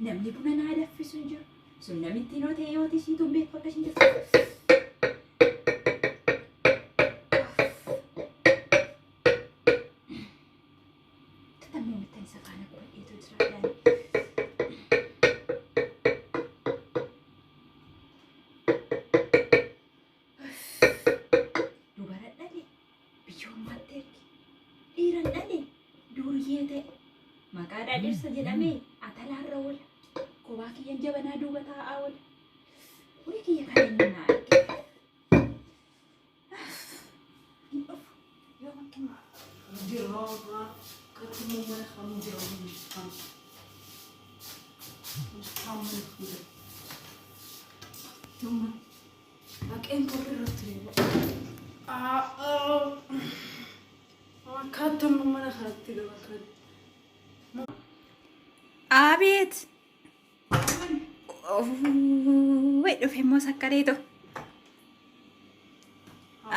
Namni buna naa danfisu hin jiru. Sun namittiin yoo ta'e yoo tisiitu hin beeku akka ishiin jirtu. Tatammoo mittan isa faana gubadheetu jiraadhaan. Dubara dhale biyya ormaatti erge. Dhiiran dhale duuriyyee ta'e. Maqaadhaa dhirsa jedhamee atalaarra oola. Kophaa kiyyan jabanaa duuba taa'aa oola. Horii kiyya kan eenyu naa arge. Hin dhufu. Yoo makkin Akkaatuma mana kanatti gaba kanatti. Abeet! Wai dhufe immoo sakkareetu.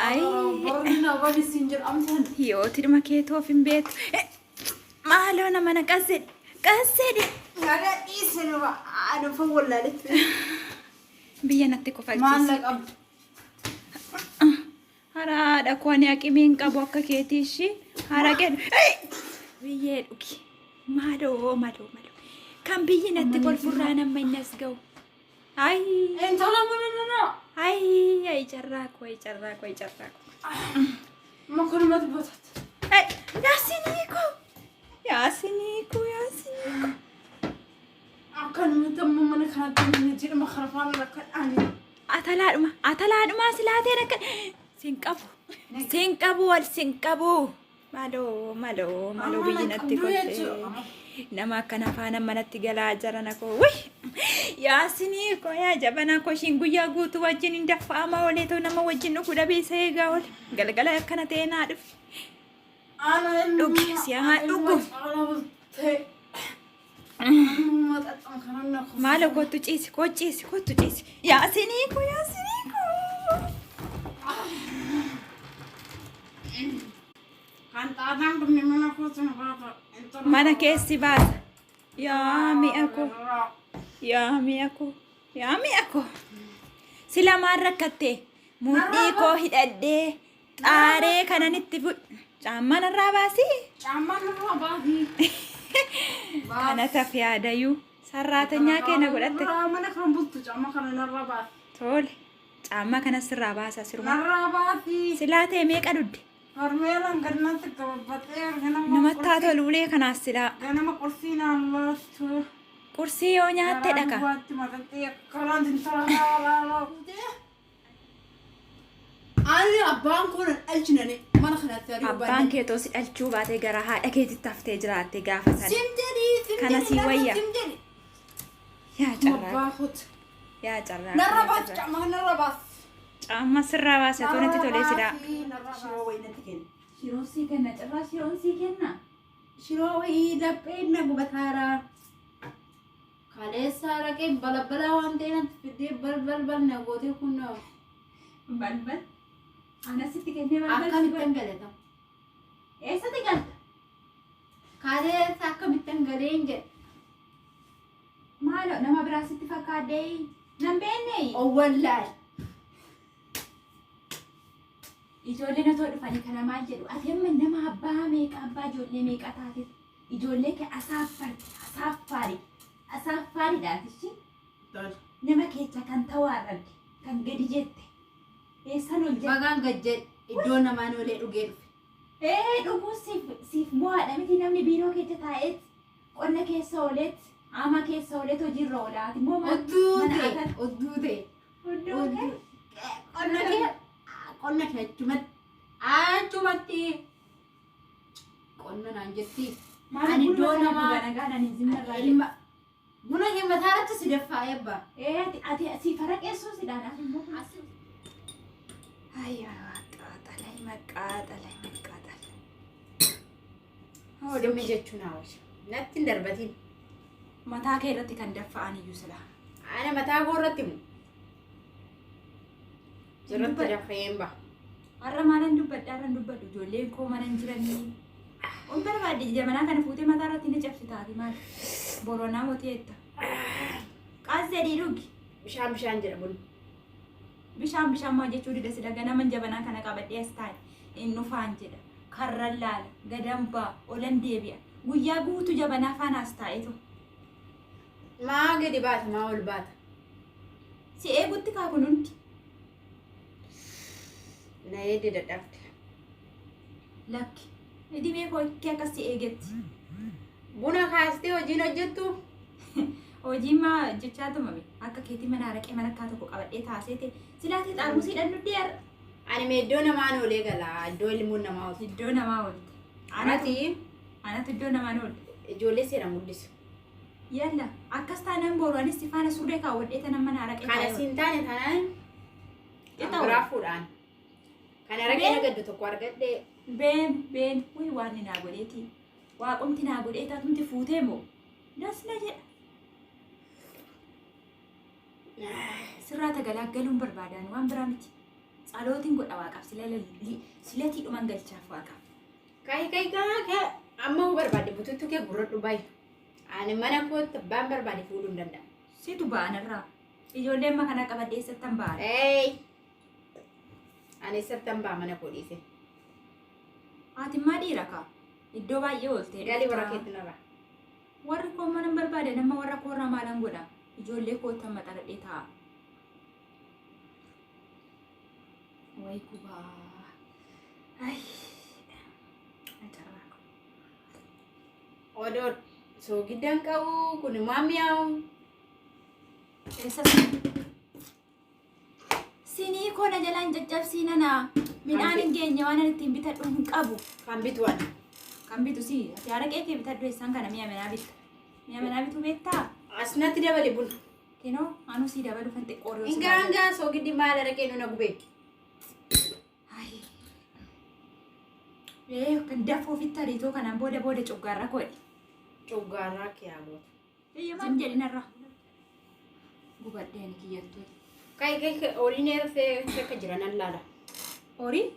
Ayi. Barri na bani siin jedhamtan. Yooti dhuma keetoof hin beektu. Maaloo nama na qassedhi. Qassedhi. Naga dhiise nama adufa wallaaletti. Biyya natti kofalchiise. Maallaqa qabdu. Haraadha koo ani aqimii hin qabu akka keetii ishii. Haraqee biyyee dhugi. Maaloo maaloo maaloo. Kan biyyi natti kolfurraa nama inni as ga'u. Ayi. Intala mana nana. Ayi ayi carraa koo ayi carraa koo ayi carraa koo. Makanumatti batat. Ay, Yaasinii koo. Yaasinii koo yaasinii koo. Akkanumatti amma mana kanatti inni jedhama karafaan akka dhaani. Atalaadhuma atalaadhuma silaateen akka sin qabu sin qabu wal sin qabu. Maaloo maaloo maaloo Amma biyyi na natti qabduu kolfee. jechuudha. Nama akkana faana manatti galaa jarana koo. Wai yaasinii koo yaa jabanaa koo ishiin guyyaa guutuu wajjin hin daffa'ama oolee too nama wajjin dhuguu dhabee isa eegaa oole. Galgala akkana ta'ee naa dhufe. Ana ilma. Dhugi, si haa dhugu. Caalaa bultee. Amma xaxxan kanan na kufu. Maaloo kottu ciisi koo ciisi kottu ciisi. Yaasinii koo yaasinii koo. Kan xaaxaan dhumne mana kootu na baata. Intala Mana keessi baasa. Yaa mi'a koo. Yaa mi'a koo. Yaa mi'a koo. Sila maal rakkatte? Mudhii koo hidhadhee xaaree kanan itti fu caammaa narraa baasii. Caammaa narraa baasii. Kana tafe yaadayyuu. Sarraatanyaa kee na godhatte. Narraa mana kan bultu caammaa kana narraa baasi. Tole. Caammaa kana sirraa baasa siruma. Narraa baasi. Silaa ta'e meeqa dudde? Farmeelaan gannatti gababbatee ganama Namatti haa tolu ulee kanaas silaa. Ganama qursii naan laattu. Qursii yoo nyaatte dhaka. Duwwaatti matattee akkanaan intala laalaa fuutee. Ani abbaan koo nan dhalchinane mana kanatti ari'uu Abbaan kee too si dhalchuu baatee gara haadha keetitti haftee jiraatte gaafa sana. Sim jedhi sim Kana jedhi sii narra wayya. sim jedhi. Yaa carraa Abbaa kooti. yaa carraa. Narra yaa baas carraa. caammaa narra baas. Caamma sirraa baase too natti tolee silaa. Shiroo wayii natti kenni. Shiroon sii kenna carraa shiroon sii kenna. Shiroo wayii lapheen na gubataara. Kaleessa raqee balabala waan ta'e natti fiddee balbal bal na gootee kun na Balbal. Anasitti kennee balbal si akkamittan godhe. galata. Eessatti galta? Kaleessa akkamittan galeen jedhe. Maaloo nama biraa sitti fakkaadhee nan beekne. Owwallaal. Ijoolleen otoo dhufanii kana maal jedhu ati amma nama abbaa meeqa abbaa ijoollee meeqa taate ijoollee kee asaaffarte asaaffaari asaaffaariidha atichi nama keessa kan tawaarradde kan gadi jette eessan ol jette. Bagaan gad jedhe iddoo namaan olee dhugee dhufe. Ee dhuguu siif siif mo'aadha miti namni biiroo keessa taa'eet qonna keessa ooleet ama keessa ooleet hojiirra oola ati immoo Odduu mana ta'e atan odduu ta'e. odduu ta'e. Qonna kee qonna kee achumatti achumatti qonna naan jetti. Maal Ani buna iddoo kana namaa dhuga nagaan ani zimmarraa jedhe. ilma buna kee mataa irratti si daffaa eebba. Ee ati ati si faraqeessuu sidhaan ati immoo kun. Ayyaa maqaaxalay maqaaxalay maqaaxalay. Simmi jechuun haawwasha. Natti hin darbatiin. Mataa kee irratti kan daffa'an iyyuu silaa. Ana mataa koo irratti mu. Sirratti daffa'een ba'a. Har'a maalan dubbadha har'an dubbadhu ijoolleen koo mana hin jiranii. On barbaadde jabanaa kana fuutee mataa irratti ni cabsitaati maal? Boronaa mootii jetta. Qaas jedhii dhugi. Bishaan bishaan jedha bunni. Bishaan bishaan maa jechuu dida sila ganaman jabanaa kana qabadhee as taa'e. Inni ufaan jedha. Karran laala. Gadan ba'a. Olan deebi'a. Guyyaa guutuu jabanaa faana as taa'etu. Maa gadi baata maa ol baata. Si eegutti kaa kun hundi. Na eedde dadhabde. Lakki. Dhibee koo ikkee akkas si eegetti. Buna kaastee hojiin hojjettu. Hojii maa hojjechaa tumame akka keetii mana araqee mana akkaa tokko qabadhee taasee ta'e silaatee xaarmusii hidhannu deer. Ani mee iddoo namaan oolee gala. Iddoo ilmoon namaa oolti. Iddoo namaa oolte. Anati Anatu iddoo namaan oolte. Ijoollee seeraan guddisu. Yalla akkas taanaan boru anis si faana surree kaawwadhee tanan mana araqee Kana taa'ee siin taane taanaan Qixa biraa fuudhaan. Kan araqee Been. nagaddu tokko argadhee. Been been wuy waan naa godheeti. Waaqumti naa godhee taatumti fuutee moo? Das na jedha. Sirraa tagalaaggaluun barbaadaan waan biraa miti. Tsalootiin godha waaqaaf silatii dhuman galchaaf waaqaaf. Kai kai kaa kaa amma hoo barbaade bututtu kee gurradhu bayi. Ani mana kootti abbaan barbaade fuudhuu hin danda'a. Situ ba'anarraa. Ijoollee amma kana qabadhee eessattan ba'an. Eey. Ani eessattan ba'a mana koo dhiise. Ati immaa dhiira kaa. Iddoo baay'ee ooltee. Galii warra keetti narraa. Warri koo mana hin barbaade nama warra koorraa maalan godha. Ijoollee koottan maxaradhee taa'a. Way gubaa. Ay. Acarraa koo. Odoo soogiddan qabu kun maa mi'aawu. Eessas? Sinii koo na jalaan caccabsii nana. Midhaan hin geenye waan ani ittiin bitadhu hin qabu. Kan bitu ani. Kan bitu si. Ati araqee kee bitadhu eessaan kana mi'a manaa bitta. Mi'a manaa bituu beektaa? Asnatti dabali buna. Kinoo anuu sii dabalu kan xiqqoo riyoo si Hingaa hingaa soogiddi maal araqee nuna gubee. Ay. Ee kan dafoo ofitti ariitoo kanaan booda booda coggaarra koodhi. Coggaarraa kee haa gootu. Zim jedhinarra. Gubadhee ani kiyyattuu. Kai kai horiin eessa akka jiran nan laala. Horii?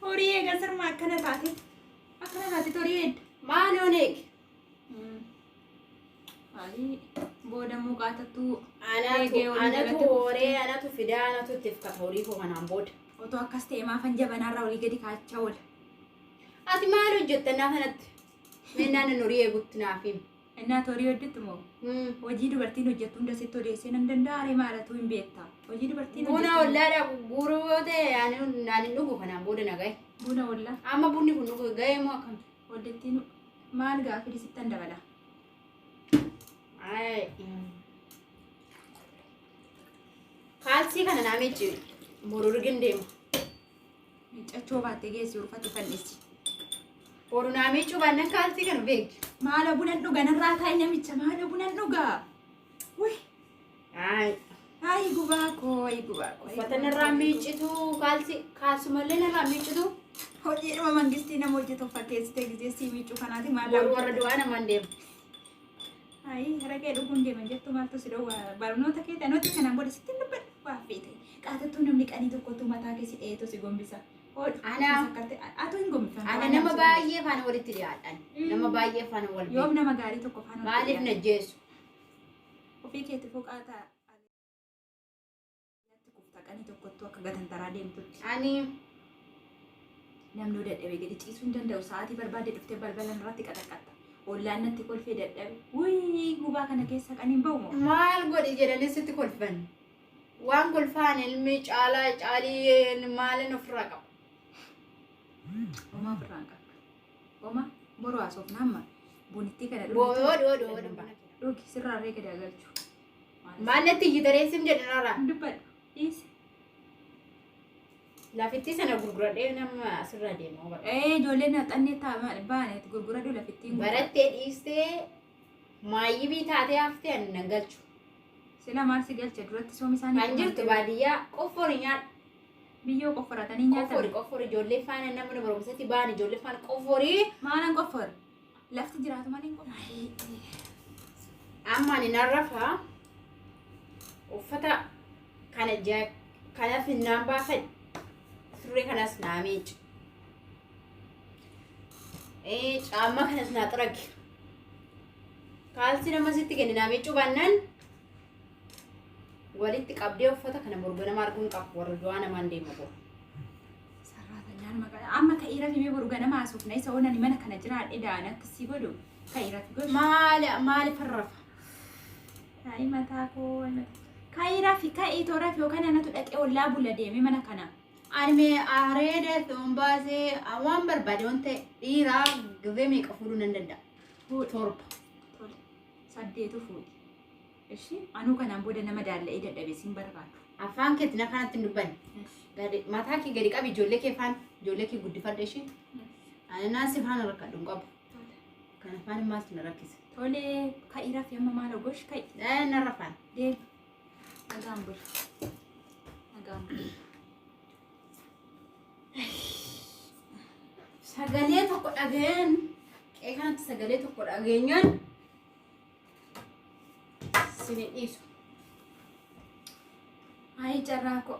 Horii eega sirma akkana taate. Akkana taate horii edda. Maaloon eegi. Ayi booda muqaatattuu Anatu eegee horii anatu jalatti horee anatu fidaa anatu itti fkata horii koo kanaan booda. Otoo akkas ta'e maafan jabanaarraa olii gadi kaachaa oola. Ati maal hojjetta naa kanatti? Mee naannan horii eegutti naaf himi. Innaa horii hojjettu moo? Hojii dubartiin hojjettu hunda sitti odeessee nan danda'a ree maalatuu hin beekta. Hojii dubartiin Buna hojjettu. ollaadhaa gurguruu yoo ta'e ani ani hin dhugu kanaan booda na gahe. Buna ollaa. Amma bunni kun dhugu gahee moo akkam? Ollittiin maal gaafii sittan dabala. Ay. Kaalsii kana naa miicci boru rigin deema. Miiccachuu baattee geessi uffatti fannisi. Boru naa miiccuu baannaan kaalsii kana beeki. Maala bunan dhuga narraa taa'e namicha maala bunan dhuga. Wuy. Ay. Ay gubaa koo ay gubaa koo. Uffata narraa miiccitu kaalsii kaalsumallee narraa miiccitu. Hojiidhuma mangistii nama hojjetu fakkeessitee gizee sii miiccuu kanaati maal Boru warra du'aa namaan deema. Ayi haraqee dhuguun deeman jettu maaltu si dhowwa barnoota kee dhanooti kanaan booda sitti hin dubbadhu waa feete qaatattuu namni qanii tokkotu mataa kee si dheetu si gombisa. Hodhu Ana atu hin gombifamtu. ana nama baay'ee faana walitti dhiyaadhan. Nama baay'ee faana wal Yoom beeku. nama gaarii tokko faana walitti Maaliif na dhiyaadha? jeessu? Ofii keetti foqaataa kufta qanii tokkottuu akka gatantaraa deemtutti. Ani Namni yoo dadhabe gadi ciisuu hin danda'u. Sa'aatii barbaadde dhuftee balbala irratti qaxaqqatta. Ollaan natti kolfee dadhabe. Wuyii gubaa kana keessa qaniin ba'u moo? Maal godhi jedhanii sitti kolfan. Waan kolfaan ilmi caalaa caalii maalin ofirraa qaba? Homaa ofirraa hin qabdu. Homaa boroo haasofna amma bunittii kana dhugi. Boo dhoo dhoo dhoo. Dhugi sirraarree gadi galchu. Maal natti iyyita sim jedhanarraa? Dubbadhu. Dhiisi. Lafittii sana gurguradhee nama asirraa deema bara. Ee ijoolleen xannee baane gurguradhu lafittiin. Barattee dhiistee maayyibii taatee haftee ani nan galchu. Sila maal si galcha duratti soom isaanii. Kan jirtu baadiyyaa qoffoori nyaadhu. Biyyoo qofforatanii Qoffoori nyaatan. qoffoori ijoollee faana namni barumsatti ba'an ijoollee faana qoffoori. Maalan qoffoori? Lafti jiraatu malee hin qoffoori. Amma ani nan rafaa uffata kana kanaaf naan baafadhe surree kanas naa miici. Caammaa kanas naa xaragi. Kaalsii nama sitti kenne naa miiccuu baannaan walitti qabdee uffata kana borga nama arguun qabu warra du'aa namaan deema boru. Sarraatanyaan maqaa amma ka'ii rafi mee boru ganama haasofna isa oonani mana kana jiraadhe da'an akkasii godhu ka'ii rafi godhu. Maali maali farrafa? Ka'ii mataa koo ka'ii rafi ka'ii too rafi yookaan anatu dhaqee ollaa bula deeme mana kana. Ani mee areeda foon baasee waan barbaade waan ta'e dhiiraa gizee meeqa fuudhuu nan danda'a. 7. Tole 8 fuudhi. Ishi anuu kanaan booda nama daalla'ee dadhabe siin barbaadu. Afaan keetti na kanatti hin dubbanne. Gadi mataa kee gadi qabi ijoollee kee faan ijoollee kee guddifadha ishee. Ani naan si faana rakkadhu hin qabu. Kan afaan maaltu na rakkisa? Tole ka'ii rafi amma maal gosh ka'i. Narra faan. Deemi. Nagaan buli. Nagaan buli. Sagalee tokko dhageen qe'ee kanatti sagalee tokko dhageenyaan sin hin dhiisu. Ayi carraa ko.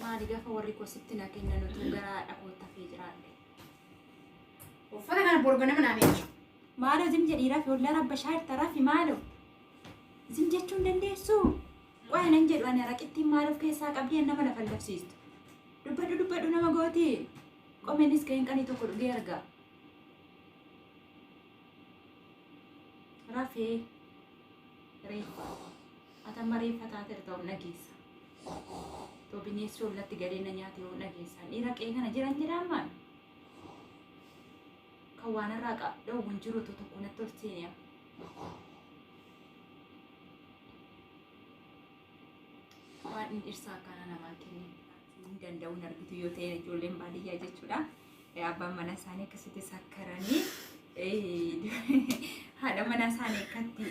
Maali gaafa warri koo sitti na kennan utuu gara haadha kootti hafee jiraadhe. Uffata kana borga nama naa miiccu. Maaloo zim jedhii rafi ollaa rabba shaarta rafi maaloo. Zim jechuu hin dandeessuu? Qoya nan jedhu ani raqittiin maal of keessaa qabdii nama lafa lafsiistu. Dubbadhu dubbadhu nama gooti. Qomeenis ga'een qanii tokko dhugee arga. Rafee reeffa. Atamma reeffa taateerta of dhageessa. Too bineensi ollatti galee na nyaate yoo dhageessa. Dhiira qe'ee kana jiran jiraan maal? Kan waan irraa dhowwu hin jiru tokko natti ol seene. Waan inni dhirsaa akkana namaa kenne hin danda'u hin argitu yoo ta'e ijoolleen baadiyyaa jechuudha. Abbaan mana isaanii akkasitti sakkaranii haadha mana isaanii akkatti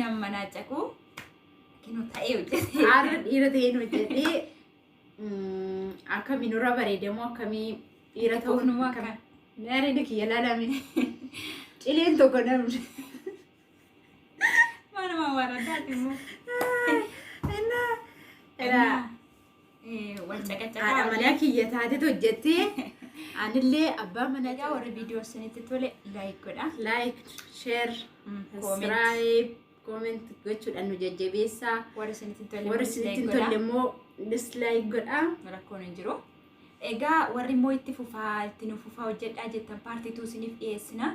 nama manaa caqu kinoo ta'ee hojjete. Haadha dhiira ta'een hojjedhee akkamii nurra bareedamoo akkamii dhiira ta'uun Ofumaa akkam- kan. Meerii kiyya laalame. Cileen tokko namni. Maanuma warraddaati immoo. Innaa Wal caqacaqaa. haadha manaa kiyya taatetu hojjettee anillee abbaa manaa Egaa warri viidiyoo isinitti tole like godha. Like, share, Comment. subscribe, comment gochuudhaan nu jajjabeessaa. Warri isinitti tole Warri dislike isinitti hin godha. tolle immoo dislike godhaa. Rakkoon hin jiru. Egaa warri immoo itti fufaa itti nuuf fufaa hojjedhaa jettan part 2 isiniif dhiyeessina.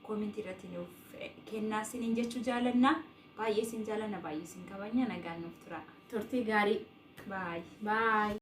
Comment irratti nuuf kennaa isiniin jechuu jaalanna. Baay'ee isin jaalanna baay'ee isin kabajna nagaan nuuf tura. Turtii gaarii. Baay'ee. Bye.